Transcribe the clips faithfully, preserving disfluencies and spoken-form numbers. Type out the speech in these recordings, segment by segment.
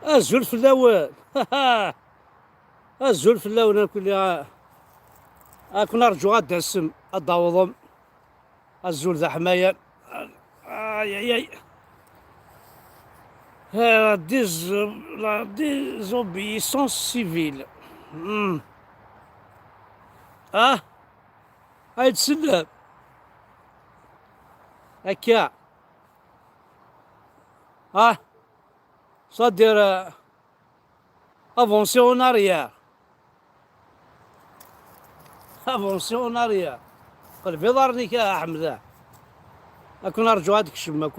Azul fell-awen. Azul fell-awen, akuli. Ad ken-rǧuɣ ad d-tasem, ad d-tawḍem. Azul d aḥmayan. Ay, ay, ay. Ah, la dés-, la désobéissance civile. Hmm. Ah, ay, tsellem. Akka. Ah, c'est-à-dire, euh, avancer en arrière. Avancer en arrière. Qleb iḍarren-ik, a Ḥemda. Ad ken-rǧuɣ ad d-tkecmem akk.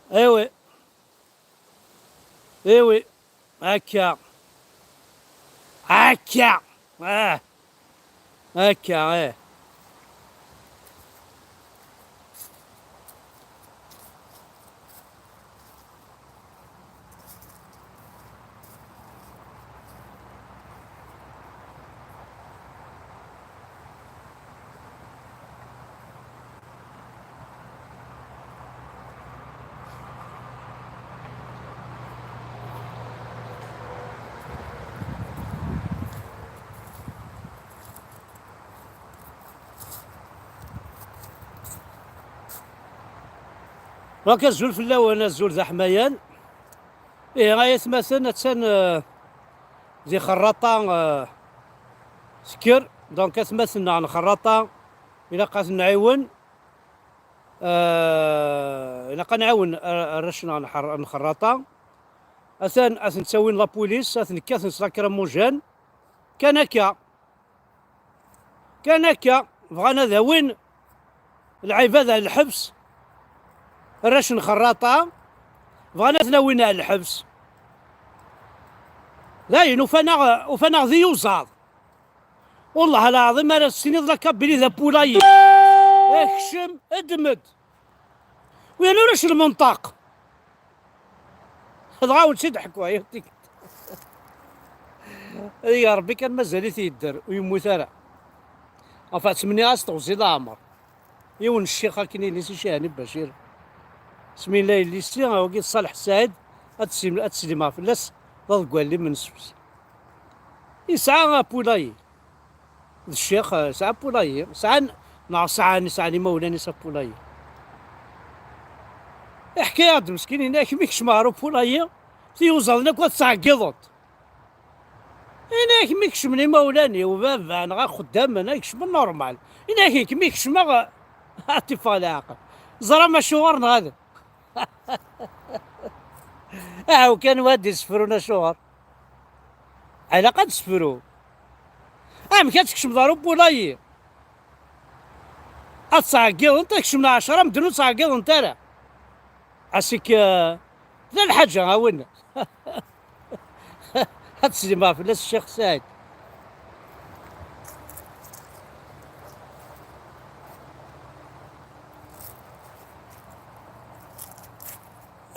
Eh oui. Eh oui. Akka. Akka. Ah. Akka, eh. Donc, azul fell-awen, azul d aḥmayan. Ihi, ay atmaten, attan, eh, di Xerraṭa, eh, tekker. Donc, atmaten-nneɣ n Xerraṭa, ilaq ad ten-nɛiwen. Eh, ilaq ad nɛiwen ar-, arrac-nneɣ n Xer-, n Xerraṭa. Atan, ad ten-ttawin la police, ad ten-kkaten s lakramujan. Kan akka. Kan akka, bɣan ad awin lɛibad ar lḥebs, arrac n Xerraṭa, bɣan ad ten-awin ar lḥebs. Dayen, ufan-aɣ, ufan-aɣ d iyuzaḍ. Wellah lɛaḍim ara s-tiniḍ la Kabylie d apulayi. Kcem, ddem-d. Win ulac lmenṭaq. Dɣa ur tt-id-ḥekku, ay tikkelt. Ya Ṛebbi kan mazal-it yedder, ur yemmut ara. Enfin, ttmenniɣ-as teɣzi leɛmer. Yiwen n ccix akken ilis i Cihani Bacir. Smin la yelli-s, wagi d Ṣaleḥ Saɛid, ad teslim, ad teslim ɣef fell-as, d aḍeggal imensufs. Yesɛa apulayi. D ccix, eh, sɛan apulayi. Sɛan, neɣ sɛan, sɛan imawlan-is apulayi. Iḥka-yaɣ-d meskin, yenna-ak mi kecmeɣ ɣer upulayi, tiyuzaḍ-nni akk ad ttɛeggiḍent. Yenna-ak mi kecmen imawlan-iw, baba neɣ axeddam, ad kecmen normal. Yenna-ak nekk mi kecmeɣ, ad t-iffeɣ leɛqel. Ẓram acuɣer neɣ ad Ahaw kan wa d-isefrun acuɣer. Ilaq ad d-sefru. Amek ad tkecmeḍ ɣer upulayi? Ad ttɛeggiḍent, ad kecmen ɛecra medden ur ttɛeggiḍent ara. Asik, eh, d lḥaǧa, a winna. Ad teslimeḍ fell-as Ccix Saɛid.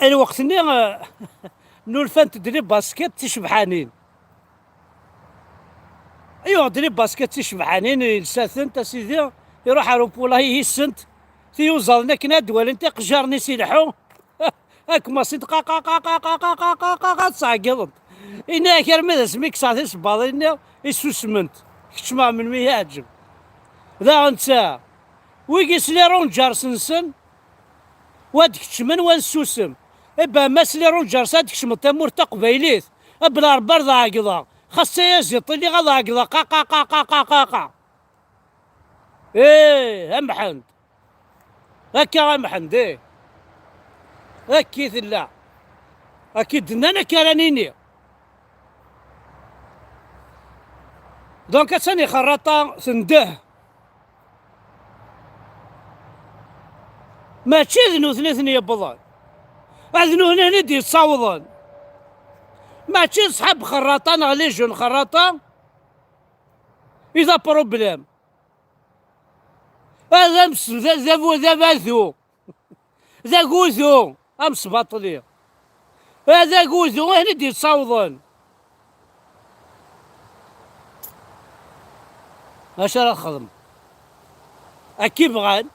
Lweqt-nni, eh, nulfant-d les baskets ticebḥanin. Yuɣ-d les baskets ticebḥanin, yelsa-tent, a sidi, iruḥ ar upulayi yis-sent, tiyuzaḍ-nni akken ad d-walint iqejjaren-is ileḥḥu. Ak maṣi qa, qa, qa, qa, qa, qa, qa, qa, qa, qa, ttɛeggiḍent. Ini-ak armi d asmi kkseɣ tisebbaḍin-nni, i susment. Keččmeɣ melmi i yi-yeɛǧeb. Daɣen netta, wigi s les Rangers-nsen, wa d-keččmen, wa nsusem. Iba ma s les Rangers ad d-kecmeḍ tamurt taqbaylit, abla Rebbi ar d-ɛeggḍeɣ. Xas d tayaziḍt i lliɣ ad ɛeggḍeɣ, qa, qa, qa. Ih, a Mḥend. Akka a Mḥend, ih. Akka i tella. Akka i d-nnan, akka ara nini. Donc, attan Ixerraṭa tendeh. Mačči d nutni i ten-yewwḍen. Ad nutni i d-yettawḍen. Mačči d ṣṣḥab Xerraṭa neɣ les jeunes Xerraṭa i d apṛublem. Ad am-s-, d, d abu-, d abadu. D agudu amesbaṭli. D agudu ayen i d-yettawḍen. Acu ara txedmeḍ? Akka i bɣan.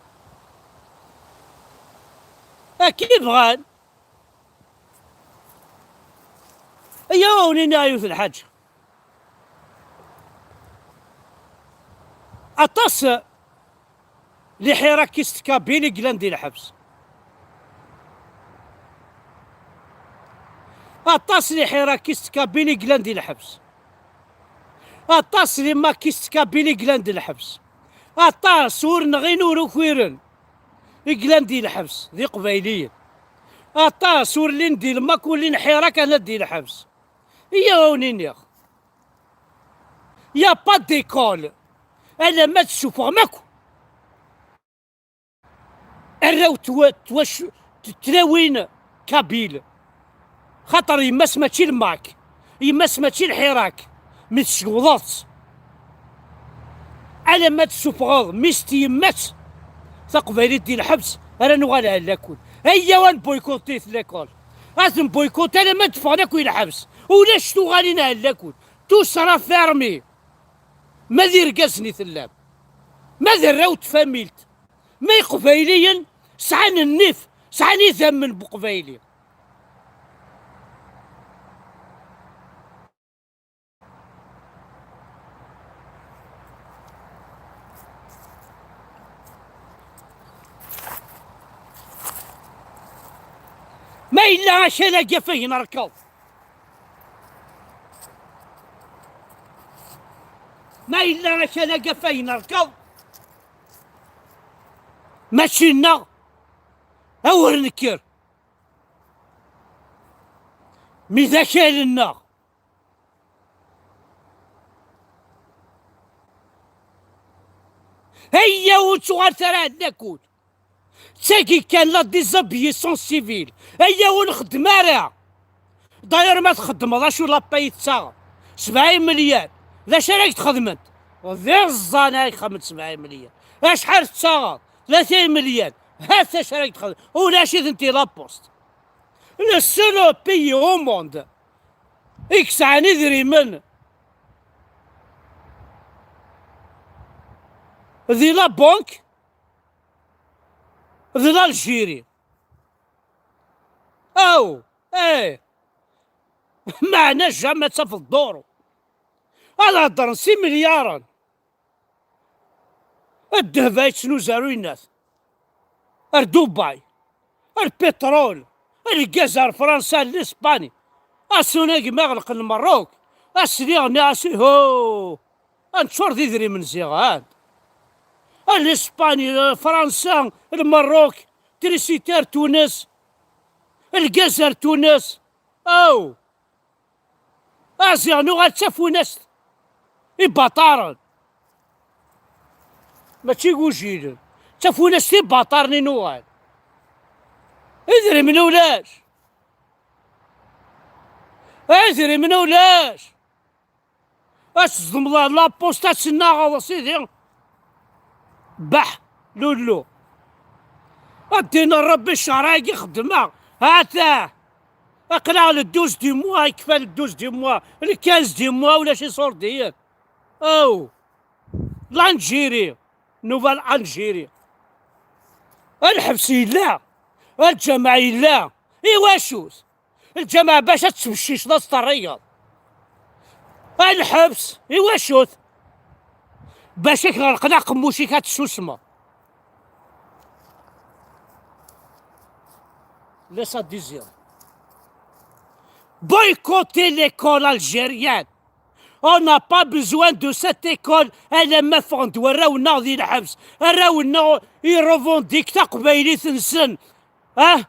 Akka i bɣan. Aya ur nini yiwet lḥaǧa. Aṭas les Hirakistes kabyles i yellan di lḥebs. Aṭas les Hirakistes kabyles i yellan di lḥebs. Aṭas les Makistes kabyles i yellan di lḥebs. Aṭas ur nɣin ur ukiren i yellan di lḥebs d iqbayliyen. Aṭas ur llin di lmak ur llin Hirak ana di lḥebs. Iyya a wen-iniɣ. Y a pas d'école. Alamma tessufɣem akk arraw twa-, twac-, t-, tlawin kabyle. Xaṭer yemma-s mačči lmak, yemma-s mačči lḥirak, mi tcewḍeḍ-tt. Alamma tessufɣeḍ mmi-s n tyemmat taqbaylit di lḥebs, ara nuɣal ar lakul. Ayya, ad nboykutit lakul. Ad ten-boykuti alamma d-ffɣen akk i lḥebs. Ulac tuɣalin ar lakul. Tout sera fermé. Ma d irgazen i tellam, ma d arraw n tfamilt, ma iqbayliyen sɛan nnif, sɛan idammen n uqbayli. Ma yella akal-agi ɣef ayen rkeḍ, ma yella akal-agi ɣef ayen rkeḍ, mačči nneɣ, awer nekker. Mi d akal-nneɣ. Ayya ur ttuɣalet ara ar lakul. D tagi kan la déshabillance civile. Ayya ur nxeddem ara. D'ailleurs ma txeddmeḍ acu la paye tettaɣeḍ? Sebɛa imelyan. D acu ara k-d-xedment? D iẓẓan ara k-xedment sebɛa imelyan. Acḥal tettaɣeḍ? Tlata imelyan. Hat acu ara k-d-xedment. Ulac-itent di la poste. Le seul pays au monde i yesɛan idrimen di la banque d l'Algérie. Aw, eh, meɛna jamais ad tafeḍ dduru. Ad heddren s imelyaren. Ddheb ay yettnuzu ar uyennat, ar Dubai, ar lpiṭrul, ar lgaz, ar Fransa, ar Lispani. Asunag mi ɣelqen Lmerruk, asliɣ nniɣ-as iho, ad neččur d idrimen ziɣen. Ar Lispani, Fransa, Lmerruk, trisiti ar Tunes, lgaz ar Tunes. Aw! Aziɣ nuɣal d tafunast ibaṭaren. Mačči igujilen. D tafunast ibaṭaren i nuɣal. Idrimen ulac. Idrimen ulac. Ad tezdem la, la poste ad tennaɣeḍ a sidi. Baḥ, lullu. A ddin n Rebbi, ccehṛ-agi xeddmeɣ. Hata. Aql-aɣ le douze du mois, ikfa le douze du mois, le quinze du mois, ulac iṣurdiyen. Aw. L'Algérie. Nouvelle Algérie. Lḥebs yella. Lǧameɛ yella. Iwacu-t? Lǧameɛ bac ad tettbecciceḍ, ad teṭṭerrigeḍ. A lḥebs, iwacu-t? Bac ad k-ɣelqen aqemmuc-ik ad tessusmeḍ. Laisse à dix heures. Boycotter l'école algérienne. On n'a pas besoin de cette école. Alamma ffɣen-d warraw-nneɣ di lḥebs. Arraw-nneɣ i revendique taqbaylit-nsen. Ah,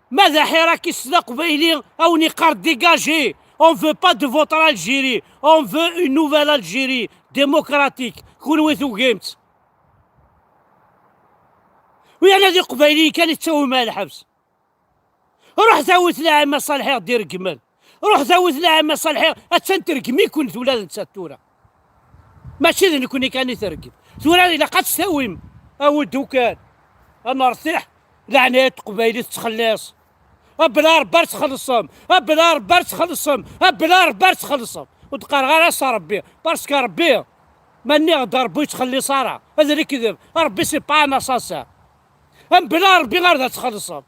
ma d aḥirak-is d aqbayli, a wen-iqqar dégagez. On veut pas de votre Algérie. On veut une nouvelle Algérie démocratique. Kunwi tugim-tt. U yerna d iqbayliyen kan i tettawim ar lḥebs. Ruḥ tawit laɛima Ṣalḥi ɣ-d-ireggmen. Ruḥ tawit laɛima Ṣalḥi, attan tergem-iken tula d nettat tura. Mačči d nekni kan i tergem. Tura ilaq ad tt-tawim. Awi-d ukan. Ad nertiḥ. Leɛnaya n teqbaylit tettxelliṣ. A bla Rebbi ar txellṣem. A bla Rebbi ar txellṣem. A bla Rebbi ar txellṣem. Ur d-qqareɣ ara s Rebbi. Parce que Rebbi Ma nniɣ-d Ṛebbi ur yettxelliṣ ara, ad lekdeb. Ṛebbi c'est pas un assassin. Mebla Ṛebbi ar d ad txellṣeḍ.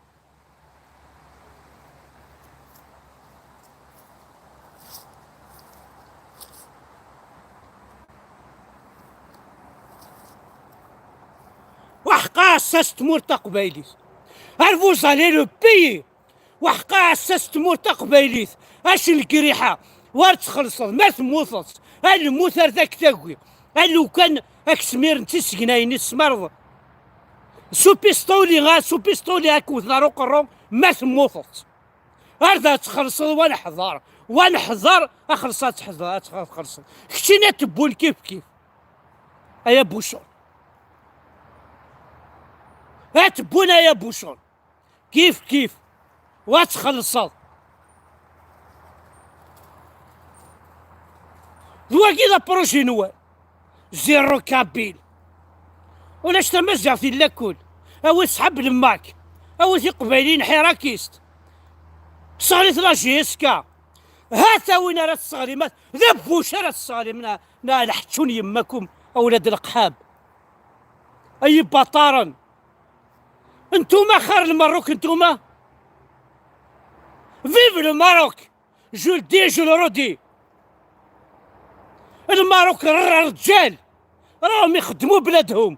Waḥqa ass-a s tmurt taqbaylit. Ar vous allez le pays. Waḥqa ass-a s tmurt taqbaylit. Acu n lgriḥa. War txellṣeḍ, ma temmuteḍ, a lmut ar dak tagi. A lukan ak-smiren d tisegnayin i tesmireḍ. S upistouli, a, s upistouli ak-wten ar uqerru, ma temmuteḍ. Ar da txellṣeḍ, wa neḥḍer, wa neḥḍer, a xellṣ ad tḥeḍ-, ad txellṣeḍ. Keččini ad tewwun kif kif. Ay abucun. Ad tewwun ay abucun. Kif kif. Wa txellṣeḍ. D wagi d apṛuji-nwen. Zéro kabyle. Ulac tamaziɣt i lakul. Awit ṣḥab lemmak. Awit iqbayliyen ḥirakist. Sɣlit la J S K. Hata win ara tesseɣlim, d abbuc ara tesseɣlim, na, na lḥeččun yemmakum, awlad leqḥab. Ay ibaṭaren. Ntuma xir Lmerruk, ntuma. Vive le Maroc. Je le dis, je le redis. Lmerruk r-, rǧal. راهم يخدموا بلادهم.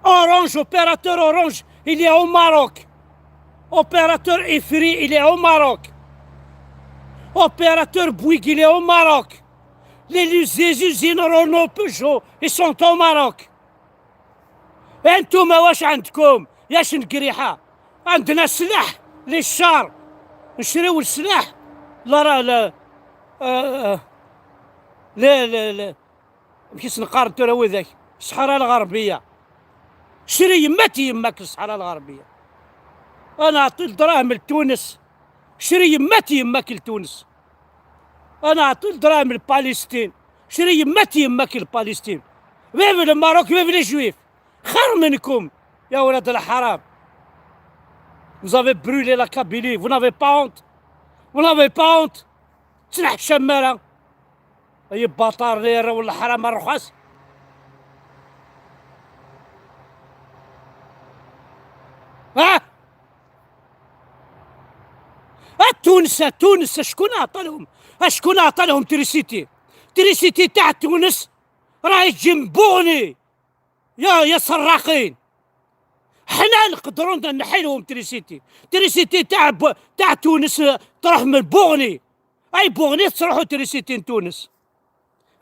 Orange, opérateur Orange, il est au Maroc. Opérateur Ifri, il est au Maroc. Opérateur Bouygues, il est au Maroc. Les, les usines Renault, Peugeot, ils sont au Maroc. انتم واش عندكم يا شنقريحة؟ عندنا سلاح للشار، نشريو السلاح. لا، راه، لا، آه، آه، لا، لا، لا. ماشي سنقارن ترى وذاك الصحراء الغربية. شري يمات يماك الصحراء الغربية. أنا أعطي الدراهم لتونس. شري يمات يماك لتونس. أنا أعطي الدراهم لبالستين. شري يمات يماك لبالستين. Vive le Maroc, vive les Juifs. خير منكم يا ولاد الحرام. Vous avez brûlé la Kabylie. Vous n'avez pas honte. Vous n'avez pas honte. تنحشم مرة. أي باطار ليرة ولا حرام الرخص. ها؟ التونس، تونس، شكون أعطى لهم؟ شكون أعطى لهم تريسيتي؟ تريسيتي تاع تونس راهي تجي من بوغني. يا، يا سراقين. حنا نقدروا ن-، نحيلهم تريسيتي. تريسيتي تاع ب-، تاع تونس، آه، تروح من بوغني. أي بوغني تروحوا تريسيتي من تونس.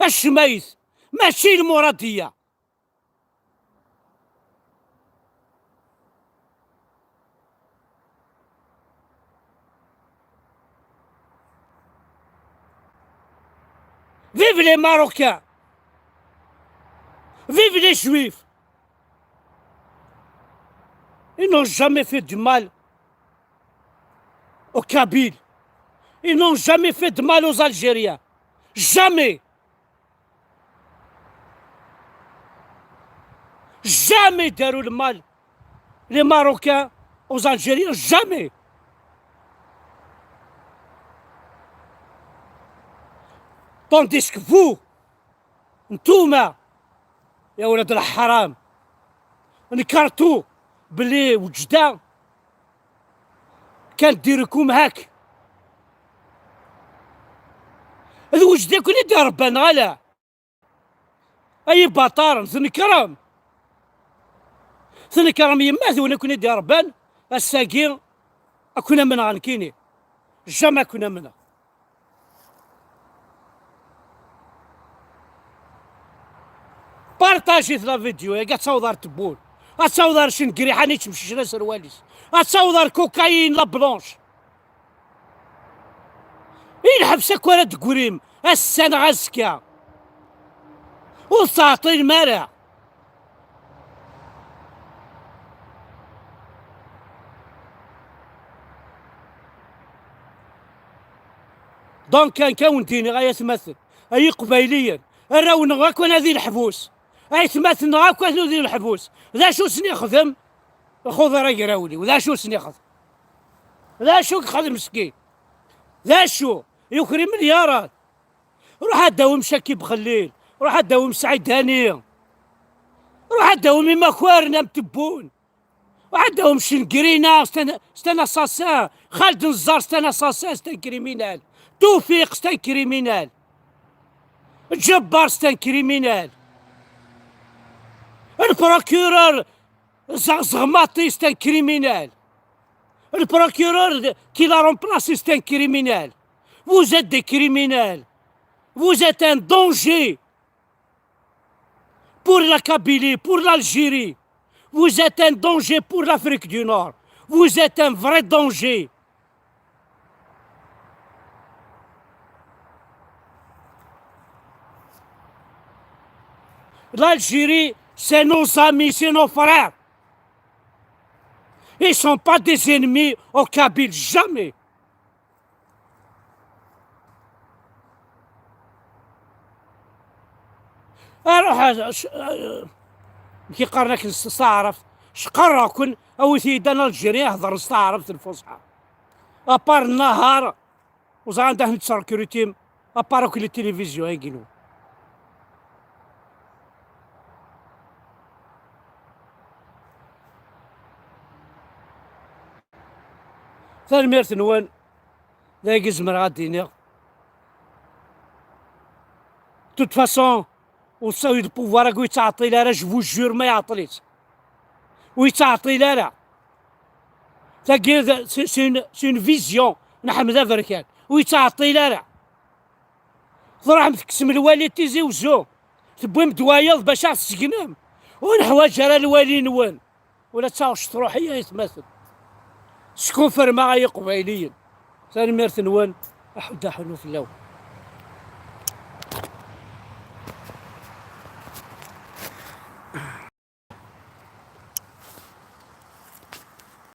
الشمايث. ماشي المرادية. Vive les Marocains. Vive les Juifs. Ils n'ont jamais fait du mal aux Kabyles. Ils n'ont jamais fait de mal aux Algériens. Jamais. Jamais داروا le mal les Marocains aux Algériens, jamais. Tandis que vous, نتوما يا ولاد الحرام، نكرتو بلي وجدة كانت ديركم هاك. هذا وجدة كون يدير ربان غلا. أي باطار، تنكرم. تنكرم يما ذونا كون يدير ربان. الساقي أكون منها نكيني. جامي أكون منها. بارطاجيت لا فيديو يا كاع تصاوض ار تبول. اتصاوض ار شنقري حاني تمشي شنا سرواليس. اتصاوض ار كوكايين لا بلونش. اي الحبس اكو راه تقريم. السنة غاسكا. وتعطي المرا. دونك كان كون ديني غاية مثل. أي قبايليا. الراون غاكو نادي الحبوس. Aytmaten-nneɣ akk atni di leḥbus. D acu sen-ixdem Xuḍir Agrawliw? D acu sen-ixdem? D acu yexdem meskin? D acu? Yuker imelyaren. Ruḥ ad dawim Cakib Xellil, ruḥ ad dawim Saɛid Hani, ruḥ ad dawim imakaren am Tebbun, ruḥ ad dawim Cengrina, c'est un, c'est un assassin, Xald Nzar, c'est un assassin, c'est un criminel, Toufiq, c'est un criminel, Ǧebbar, c'est un criminel, le procureur Zeɣ-, Zeɣmaṭi, c'est un criminel. Le procureur de, qui l'a remplacé, c'est un criminel. Vous êtes des criminels. Vous êtes un danger pour la Kabylie, pour l'Algérie. Vous êtes un danger pour l'Afrique du Nord. Vous êtes un vrai danger. L'Algérie, c'est nos amis, c'est nos frères. Ils sont pas des ennemis aux Kabyles, jamais. Aruḥ, a-, c-, a-, ki qqaren akken s, s taɛrabt, cqarreɣ-ken, awit-iyi-d an Algérien heddren s taɛrabt lfuṣḥa. Apar nnahar, ur ẓriɣ anda ten-tesrekrutim, apar akk les télévisions-agi-nwen. Tanemmirt-nwen, d ayagi zemreɣ ad d-iniɣ. De toute façon, ur s-, le pouvoir-agi ur yettɛeṭṭil ara, je vous jure, ma iɛeṭṭel-itt. Ur yettɛeṭṭil ara. Tagi, d-, c'est, c'est une, c'est une vision n Ḥmed Aberkan. Ur yettɛeṭṭil ara. Truḥem tekksem lwali Tizi Wezzu, tewwim-d wayeḍ bac ad ɣ-tessegnem. Ur neḥwaǧ ara lwali-nwen. Ula d taɣect truḥ i aytmaten. Skunfirmeɣ ay Iqbayliyen. Tanemmirt-nwen, aḥuddu aḥunnu fell-awen.